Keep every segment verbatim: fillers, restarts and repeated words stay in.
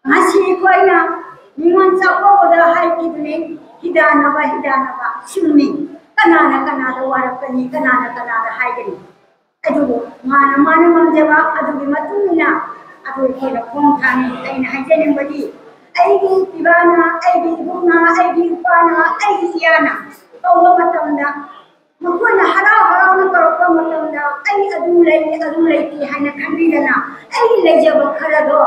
ꯉꯁꯤ ꯑꯩꯈꯣꯏꯅ ꯅꯤꯉꯣꯜ ꯆꯥꯛꯀꯧꯕꯗ ꯍꯥꯏꯈꯤꯕꯅꯤ, ꯍꯤꯗꯥꯟꯅꯕ, ꯍꯤꯗꯥꯟꯅꯕ ꯁꯤꯡꯅꯤ꯫ ꯀꯅꯥꯅ ꯀꯅꯥꯗ ꯋꯥꯔꯛꯀꯅꯤ, ꯀꯅꯥꯅ ꯀꯅꯥꯗ ꯍꯥꯏꯒꯅꯤ? ꯑꯗꯨꯕꯨ ꯃꯥꯅ, ꯃꯥꯅ ꯉꯝꯖꯕ ꯑꯗꯨꯒꯤ ꯃꯇꯨꯡ ꯏꯟꯅ ꯑꯗꯨ ꯑꯩꯈꯣꯏꯅ ꯈꯣꯡ ꯊꯥꯡꯉꯤ꯫ ꯑꯩꯅ ꯍꯥꯏꯖꯅꯤꯡꯕꯗꯤ, ꯑꯩꯒꯤ ꯏꯄꯥꯅ, ꯑꯩꯒꯤ ꯏꯕꯨꯡꯅ, ꯑꯩꯒꯤ ꯏꯄꯥꯅ, ꯑꯩꯒꯤ ꯏꯌꯥꯅ ꯀꯧꯕ ꯃꯇꯝꯗ, ꯃꯈꯣꯏꯅ ꯍꯔꯥꯎ ꯍꯔꯥꯎꯅ ꯀꯧꯔꯛꯄ ꯃꯇꯝꯗ, "ꯑꯩ ꯑꯗꯨ ꯂꯩ, ꯑꯗꯨ ꯂꯩꯇꯦ" ꯍꯥꯏꯅ ꯈꯟꯕꯤꯗꯅ, ꯑꯩꯒꯤ ꯂꯩꯖꯕ ꯈꯔꯗꯣ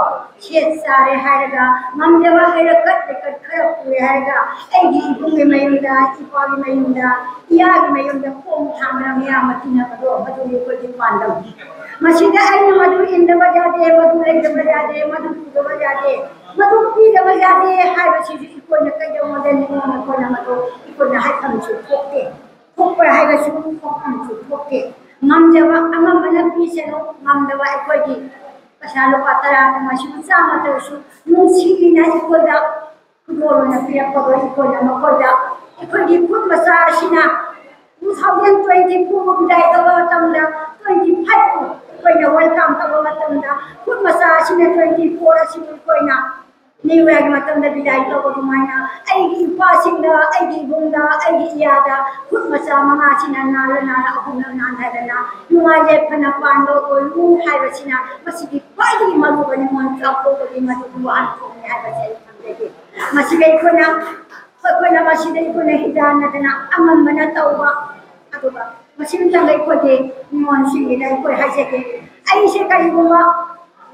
ꯁꯦꯠ ꯆꯥꯔꯦ ꯍꯥꯏꯔꯒ, ꯉꯝꯖꯕ ꯍꯩꯔꯛꯀꯠ ꯂꯩꯀꯠ ꯈꯔ ꯄꯨꯔꯦ ꯍꯥꯏꯔꯒ, ꯑꯩꯒꯤ ꯏꯕꯨꯡꯒꯤ ꯃꯌꯨꯝꯗ, ꯏꯄꯥꯒꯤ ꯃꯌꯨꯝꯗ, ꯏꯌꯥꯒꯤ ꯃꯌꯨꯝꯗ ꯈꯣꯡ ꯊꯥꯡꯗꯅ ꯃꯌꯥꯝ ꯑꯃ ꯇꯤꯟꯅꯕꯗꯣ, ꯃꯗꯨꯗꯤ ꯑꯩꯈꯣꯏꯒꯤ ꯄꯥꯟꯗꯝꯅꯤ꯫ ꯃꯁꯤꯗ ꯑꯩꯅ ꯃꯗꯨ ꯏꯟꯗꯕ ꯌꯥꯗꯦ, ꯃꯗꯨ ꯂꯩꯗꯕ ꯌꯥꯗꯦ, ꯃꯗꯨ ꯄꯨꯗꯕ ꯌꯥꯗꯦ, ꯃꯗꯨ ꯄꯤꯗꯕ ꯌꯥꯗꯦ ꯍꯥꯏꯕꯁꯤꯁꯨ ꯑꯩꯈꯣꯏꯅ ꯀꯩꯗꯧꯉꯩꯗ ꯅꯤꯡꯉꯣꯜ ꯑꯩꯈꯣꯏꯅ ꯃꯗꯨ ꯑꯩꯈꯣꯏꯅ ꯍꯥꯏꯐꯝꯁꯨ ꯊꯣꯛꯇꯦ꯫ ꯊꯣꯛꯄ ꯍꯥꯏꯕꯁꯨ ꯊꯣꯛꯐꯝꯁꯨ ꯊꯣꯛꯇꯦ꯫ ꯉꯝꯖꯕ ꯑꯉꯝꯕꯅ ꯄꯤꯁꯅꯨ, ꯉꯝꯗꯕ ꯑꯩꯈꯣꯏꯒꯤ ꯄꯩꯁꯥ ꯂꯨꯄꯥ ꯇꯔꯥ ꯇꯪ ꯑꯣꯏꯁꯨ, ꯆꯥꯝꯃ ꯇꯧꯔꯁꯨ, ꯅꯨꯡꯁꯤꯅ ꯑꯩꯈꯣꯏꯗ ꯈꯨꯗꯣꯜ ꯑꯣꯏꯅ ꯄꯤꯔꯛꯄꯗꯣ ꯑꯩꯈꯣꯏꯅ ꯃꯈꯣꯏꯗ, ꯑꯩꯈꯣꯏꯒꯤ ꯈꯨꯠ ꯃꯆꯥ ꯑꯁꯤꯅ two thousand twenty four ꯕꯤꯗꯥꯏ ꯇꯧꯕ ꯃꯇꯝꯗ, twenty five ꯄꯨ ꯑꯩꯈꯣꯏꯅ welcome ꯇꯧꯕ ꯃꯇꯝꯗ, ꯈꯨꯠ ꯃꯆꯥ ꯑꯁꯤꯅ twenty four ꯑꯁꯤꯕꯨ ꯑꯩꯈꯣꯏꯅ New Yearꯒꯤ ꯃꯇꯝꯗ ꯕꯤꯗꯥꯏ ꯇꯧꯕ ꯑꯗꯨꯃꯥꯏꯅ, ꯑꯩꯒꯤ ꯏꯄꯥꯁꯤꯡꯗ, ꯑꯩꯒꯤ ꯏꯕꯨꯡꯗ, ꯑꯩꯒꯤ ꯏꯌꯥꯗ ꯈꯨꯠ ꯃꯆꯥ ꯃꯉꯥꯁꯤꯅ ꯅꯥꯜꯂ ꯅꯥꯜꯂ ꯑꯍꯨꯝꯂꯛ ꯅꯥꯟꯊꯗꯅ ꯅꯨꯡꯉꯥꯏ ꯌꯥꯏꯐꯅ ꯄꯥꯟꯕ ꯑꯣꯏꯌꯨ ꯍꯥꯏꯕꯁꯤꯅ ꯃꯁꯤꯒꯤ ꯈ꯭ꯋꯥꯏꯗꯒꯤ ꯃꯔꯨꯑꯣꯏꯕ ꯅꯤꯉꯣꯜ ꯆꯥꯛꯀꯧꯕꯒꯤ ꯃꯗꯨꯒꯤ ꯋꯥꯍꯟꯊꯣꯛꯅꯤ ꯍꯥꯏꯕꯁꯦ ꯑꯩ ꯊꯝꯖꯒꯦ꯫ ꯃꯁꯤꯗ ꯑꯩꯈꯣꯏꯅ, ꯑꯩꯈꯣꯏꯅ ꯃꯁꯤꯗ ꯑꯩꯈꯣꯏꯅ ꯍꯤꯗꯥꯟꯅꯗꯅ ꯑꯉꯝꯕꯅ ꯇꯧꯕ, ꯑꯗꯨꯒ ꯃꯁꯤ ꯃꯇꯝꯗ ꯑꯩꯈꯣꯏꯒꯤ ꯅꯤꯉꯣꯜꯁꯤꯡꯒꯤꯗ ꯑꯩꯈꯣꯏ ꯍꯥꯏꯖꯒꯦ, ꯑꯩꯁꯦ ꯀꯔꯤꯒꯨꯝꯕ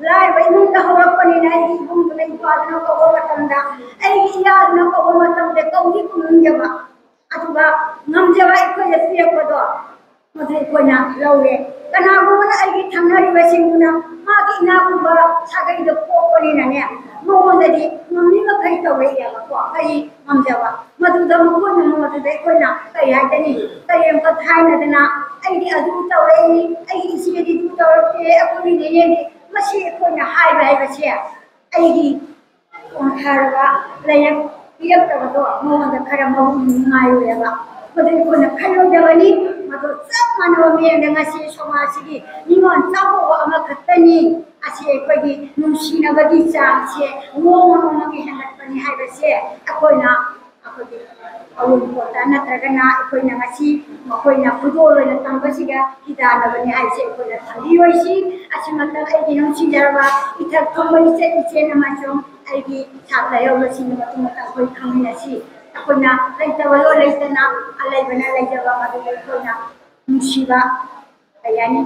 ꯂꯥꯏꯔꯕ ꯏꯃꯨꯡꯗ ꯍꯧꯔꯛꯄꯅꯤꯅ ꯑꯩꯒꯤ ꯏꯕꯨꯡꯗꯨꯅ ꯏꯄꯥꯗꯨꯅ ꯀꯧꯕ ꯃꯇꯝꯗ, ꯑꯩꯒꯤ ꯏꯌꯥꯗꯨꯅ ꯀꯧꯕ ꯃꯇꯝꯗ ꯀꯧꯗꯤ ꯈꯨꯝꯅꯤꯡꯗꯕ, ꯑꯗꯨꯒ ꯉꯝꯖꯕ ꯑꯩꯈꯣꯏꯗ ꯄꯤꯔꯛꯄꯗꯣ ꯃꯗꯨ ꯑꯩꯈꯣꯏꯅ ꯂꯧꯔꯦ꯫ ꯀꯅꯥꯒꯨꯝꯕꯅ ꯑꯩꯒꯤ ꯊꯪꯅꯔꯤꯕꯁꯤꯡꯗꯨꯅ ꯃꯥꯒꯤ ꯏꯅꯥꯛ ꯈꯨꯟꯕ ꯁꯥꯒꯩꯗ ꯄꯣꯛꯄꯅꯤꯅꯅꯦ, ꯃꯉꯣꯟꯗꯗꯤ ꯉꯝꯃꯤ ꯃꯈꯩ ꯇꯧꯔꯛꯑꯦꯕꯀꯣ, ꯀꯔꯤ ꯉꯝꯖꯕ꯫ ꯃꯗꯨꯗ ꯃꯈꯣꯏꯅ ꯃꯗꯨꯗ ꯑꯩꯈꯣꯏꯅ ꯀꯔꯤ ꯍꯥꯏꯒꯅꯤ, ꯀꯔꯤꯝꯇ ꯊꯥꯏꯅꯗꯅ ꯑꯩꯗꯤ ꯑꯗꯨ ꯇꯧꯔꯛꯏ, ꯑꯩꯒꯤ ꯏꯆꯦꯗꯤ ꯑꯗꯨ ꯇꯧꯔꯛꯇꯦ, ꯑꯩꯈꯣꯏꯒꯤ ꯅꯦꯅꯦꯗꯤ, ꯃꯁꯤ ꯑꯩꯈꯣꯏꯅ ꯍꯥꯏꯕ ꯍꯥꯏꯕꯁꯦ ꯑꯩꯒꯤ ꯈꯣꯡꯊꯥꯔꯒ ꯂꯩꯔꯛ ꯄꯤꯔꯛꯇꯕꯗꯣ ꯃꯉꯣꯟꯗ ꯈꯔ ꯃꯕꯨꯛ ꯅꯨꯡꯉꯥꯏꯔꯣꯏꯕ꯫ ꯃꯗꯨ ꯑꯩꯈꯣꯏꯅ ꯈꯜꯂꯣꯏꯗꯕꯅꯤ꯫ ꯃꯗꯨ ꯆꯞ ꯃꯥꯟꯅꯕ ꯃꯑꯣꯡꯗ ꯉꯁꯤ ꯁꯃꯥꯖꯁꯤꯒꯤ ꯅꯤꯉꯣꯜ ꯆꯥꯛꯀꯧꯕ ꯑꯃꯈꯛꯇꯅꯤ꯫ ꯑꯁꯤ ꯑꯩꯈꯣꯏꯒꯤ ꯅꯨꯡꯁꯤꯅꯕꯒꯤ ꯆꯥꯡꯁꯦ ꯅꯣꯡꯃ ꯅꯣꯡꯃꯒꯤ ꯍꯦꯟꯒꯠꯄꯅꯤ ꯍꯥꯏꯕꯁꯦ ꯑꯩꯈꯣꯏꯅ ꯑꯩꯈꯣꯏꯒꯤ ꯑꯋꯨꯟꯄꯣꯠꯇ ꯅꯠꯇ꯭ꯔꯒꯅ ꯑꯩꯈꯣꯏꯅ ꯉꯁꯤ ꯃꯈꯣꯏꯅ ꯈꯨꯗꯣꯜ ꯑꯣꯏꯅ ꯇꯝꯕꯁꯤꯒ ꯈꯤꯗꯥꯅꯕꯅꯤ ꯍꯥꯏꯕꯁꯦ ꯑꯩꯈꯣꯏꯅ ꯊꯝꯕꯤꯔꯣꯏꯁꯤ꯫ ꯑꯁꯤꯃꯛꯇꯪ ꯑꯩꯒꯤ ꯅꯨꯡꯁꯤꯖꯔꯕ ꯏꯊꯛ ꯊꯣꯡꯕ ꯏꯆꯦ ꯏꯆꯦ ꯑꯃꯁꯨꯡ ꯑꯩꯒꯤ ꯁꯥꯇ꯭ꯔ ꯌꯥꯎꯕꯁꯤꯡꯒꯤ ꯃꯇꯨꯡ ꯃꯇꯝ ꯑꯩꯈꯣꯏ ꯈꯪꯃꯤꯟꯅꯁꯤ꯫ ꯑꯩꯈꯣꯏꯅ ꯂꯩꯇꯕ ꯂꯣꯟ ꯂꯩꯇꯅ ꯑꯂꯩꯕꯅ ꯂꯩꯖꯕ ꯃꯗꯨꯗ ꯑꯩꯈꯣꯏꯅ ꯅꯨꯡꯁꯤꯕ ꯀꯩ ꯍꯥꯏꯅꯤ?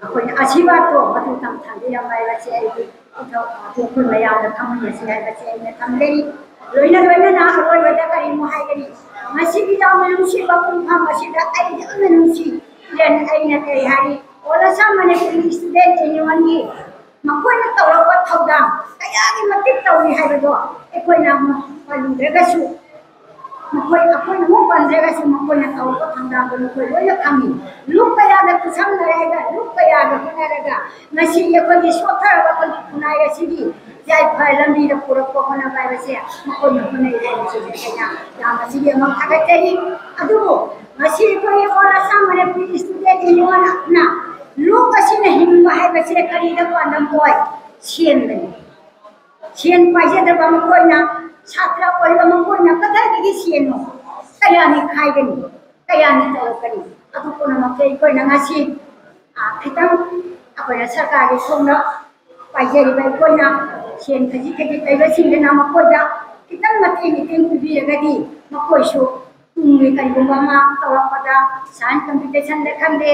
ꯑꯩꯈꯣꯏꯅ ꯑꯁꯤꯔꯕꯥꯗꯇꯣ ꯃꯇꯨꯡ ꯇꯝ ꯊꯝꯕꯤꯔꯝꯕ ꯍꯥꯏꯕꯁꯦ ꯑꯩꯒꯤ ꯏꯊꯧ ꯑꯩꯈꯣꯏ ꯃꯌꯥꯝꯗ ꯈꯪꯍꯟꯕꯁꯤ ꯍꯥꯏꯕꯁꯦ ꯑꯩꯅ ꯊꯝꯖꯔꯤ꯫ ꯂꯣꯏꯅ ꯂꯣꯏꯅꯅ ꯑꯔꯣꯏꯕꯗ ꯀꯔꯤꯅꯣ ꯍꯥꯏꯒꯅꯤ? ꯉꯁꯤꯒꯤ ꯌꯥꯝꯅ ꯅꯨꯡꯁꯤꯕ ꯄꯨꯡꯐꯝ ꯑꯁꯤꯗ ꯑꯩ ꯌꯥꯝꯅ ꯅꯨꯡꯁꯤ꯫ ꯏꯔꯟ ꯑꯩꯅ ꯀꯔꯤ ꯍꯥꯏꯔꯤ? All Assam Manipuri Student Unionꯒꯤ ꯃꯈꯣꯏꯅ ꯇꯧꯔꯛꯄ ꯊꯧꯗꯥꯡ ꯀꯌꯥꯒꯤ ꯃꯇꯤꯛ ꯇꯧꯔꯤ ꯍꯥꯏꯕꯗꯣ ꯑꯩꯈꯣꯏꯅ ꯑꯃꯨꯛ ꯄꯜꯂꯨꯗ꯭ꯔꯒꯁꯨ, ꯃꯈꯣꯏ ꯑꯩꯈꯣꯏꯅ ꯑꯃꯨꯛ ꯄꯟꯖꯔꯒꯁꯨ ꯃꯈꯣꯏꯅ ꯇꯧꯔꯛꯄ ꯊꯧꯗꯥꯡꯗꯣ ꯃꯈꯣꯏ ꯂꯣꯏꯅ ꯈꯪꯏ꯫ ꯂꯨꯞ ꯀꯌꯥꯗ ꯈꯨꯠꯁꯝꯅꯔꯒ, ꯂꯨꯞ ꯀꯌꯥꯗ ꯍꯣꯠꯅꯔꯒ ꯉꯁꯤ ꯑꯩꯈꯣꯏꯒꯤ ꯁꯣꯠꯊꯔꯕ ꯑꯩꯈꯣꯏꯒꯤ ꯈꯨꯟꯅꯥꯏ ꯑꯁꯤꯒꯤ ꯌꯥꯏꯐ ꯂꯝꯕꯤꯗ ꯄꯨꯔꯛꯄ ꯍꯣꯠꯅꯕ ꯍꯥꯏꯕꯁꯦ ꯃꯈꯣꯏꯅ ꯍꯣꯠꯅꯔꯤ ꯍꯥꯏꯕꯁꯤꯗꯤ ꯑꯩꯅ ꯌꯥꯝ ꯃꯁꯤꯒꯤ ꯑꯃ ꯊꯥꯒꯠꯆꯔꯤ꯫ ꯑꯗꯨꯕꯨ ꯉꯁꯤ ꯑꯩꯈꯣꯏꯒꯤ All Assam Manipuri Student Unionꯅ ꯂꯨꯞ ꯑꯁꯤꯅ ꯍꯤꯡꯕ ꯍꯥꯏꯕꯁꯦ ꯀꯔꯤꯗ ꯄꯥꯟꯗꯝ ꯑꯣꯏ? ꯁꯦꯟꯗꯅꯤ꯫ ꯁꯦꯟ ꯄꯥꯏꯖꯗꯕ ꯃꯈꯣꯏꯅ, ꯁꯥꯇ꯭ꯔ ꯑꯣꯏꯕ ꯃꯈꯣꯏꯅ ꯀꯗꯥꯏꯗꯒꯤ ꯁꯦꯟꯅꯣ? ꯀꯌꯥꯅꯤ ꯈꯥꯏꯒꯅꯤ? ꯀꯌꯥꯅꯤ ꯇꯧꯔꯛꯀꯅꯤ? ꯑꯗꯨ ꯄꯨꯝꯅꯃꯛꯁꯦ ꯑꯩꯈꯣꯏꯅ ꯉꯁꯤ, ꯑ, ꯈꯤꯇꯪ ꯑꯩꯈꯣꯏꯅ ꯁꯔꯀꯥꯔꯒꯤ ꯁꯣꯝꯗ ꯄꯥꯏꯖꯔꯤꯕ ꯑꯩꯈꯣꯏꯅ ꯁꯦꯟ ꯈꯖꯤꯛ ꯈꯖꯤꯛ ꯂꯩꯕꯁꯤꯡꯗꯨꯅ ꯃꯈꯣꯏꯗ ꯈꯤꯇꯪ ꯃꯇꯦꯡ ꯃꯇꯦꯡ ꯄꯤꯕꯤꯔꯒꯗꯤ ꯃꯈꯣꯏꯁꯨ ꯇꯨꯡꯒꯤ ꯀꯔꯤꯒꯨꯝꯕ ꯑꯃ ꯇꯧꯔꯛꯄꯗ science competitionꯗ ꯈꯪꯗꯦ,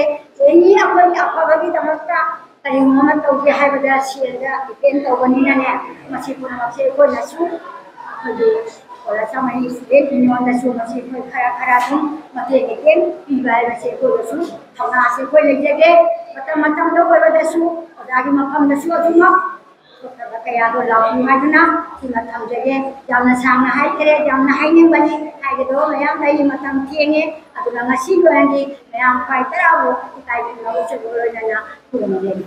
any ꯑꯩꯈꯣꯏꯒꯤ ꯑꯐꯕꯒꯤꯗꯃꯛꯇ ꯀꯔꯤꯒꯨꯝꯕ ꯑꯃ ꯇꯧꯒꯦ ꯍꯥꯏꯕꯗ ꯁꯦꯜꯗ depend ꯇꯧꯕꯅꯤꯅꯅꯦ, ꯃꯁꯤ ꯄꯨꯝꯅꯃꯛꯁꯦ ꯑꯩꯈꯣꯏꯅꯁꯨ ꯑꯩꯈꯣꯏꯒꯤ All Assam Student Unionꯗꯁꯨ ꯃꯁꯤ ꯑꯩꯈꯣꯏ ꯈꯔ ꯈꯔ ꯑꯗꯨꯝ ꯃꯇꯦꯡ ꯃꯇꯦꯡ ꯄꯤꯕ ꯍꯥꯏꯕꯁꯦ ꯑꯩꯈꯣꯏꯗꯁꯨ ꯊꯧꯅꯥꯁꯦ ꯑꯩꯈꯣꯏ ꯂꯩꯖꯒꯦ꯫ ꯃꯇꯝ ꯃꯇꯝꯗ ꯑꯣꯏꯕꯗꯁꯨ ꯑꯣꯖꯥꯒꯤ ꯃꯐꯝꯗꯁꯨ ꯑꯗꯨꯃꯛ ꯊꯣꯛꯇꯕ ꯀꯌꯥꯗꯣ ꯂꯥꯛꯄꯤꯌꯨ ꯍꯥꯏꯗꯨꯅ ꯁꯤꯃ ꯊꯝꯖꯒꯦ꯫ ꯌꯥꯝꯅ ꯁꯥꯡꯅ ꯍꯥꯏꯈ꯭ꯔꯦ, ꯌꯥꯝꯅ ꯍꯥꯏꯅꯤꯡꯕꯅꯤ, ꯍꯥꯏꯒꯗꯕ ꯃꯌꯥꯝ ꯂꯩ, ꯃꯇꯝ ꯊꯦꯡꯉꯦ꯫ ꯑꯗꯨꯅ ꯉꯁꯤꯒꯤ ꯑꯣꯏꯅꯗꯤ ꯃꯌꯥꯝ ꯈ꯭ꯋꯥꯏ ꯇꯔꯥꯕꯨ ꯏꯀꯥꯏ ꯈꯨꯝꯅꯕ ꯎꯠꯆꯕꯒ ꯂꯣꯏꯅꯅ ꯈꯨꯔꯨꯝꯖꯔꯤ꯫